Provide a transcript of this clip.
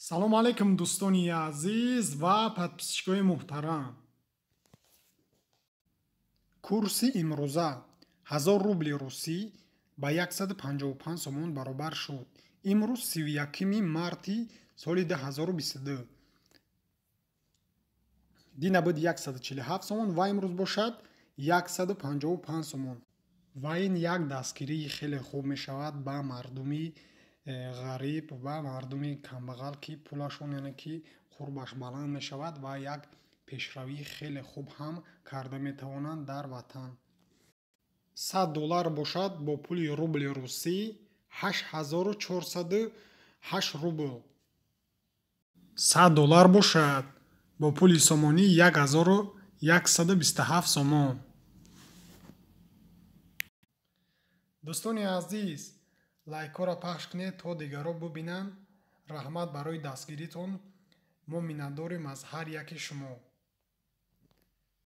Салом алейкум, дӯстони азиз ва подписчикои муҳтарам. Курси имрӯза: 1000 рубли русӣ ба 155 сомон баробар шуд. Имрӯз 31 марти соли 2022. Дина буд 147 сомон ва имрӯз бошад 155 сомон. Ва ин як дастгирии хеле хуб мешавад ба мардуми ғариб ва мардуми камбағал, ки пулашон, яъне ки қурбаш баланд мешавад ва як пешравии хеле хуб ҳам карда метавонанд дар ватан. 100 доллар бошад бо пули рубли русӣ 8408 рубл. 100 доллар бошад бо пули сомонӣ 1127 сомон. Дӯстони азиз, лайкҳоро пахш кунед, то дигарро бубинанд. Раҳмат барои дастгиритон. Мо миннатдорем аз ҳар яки шумо.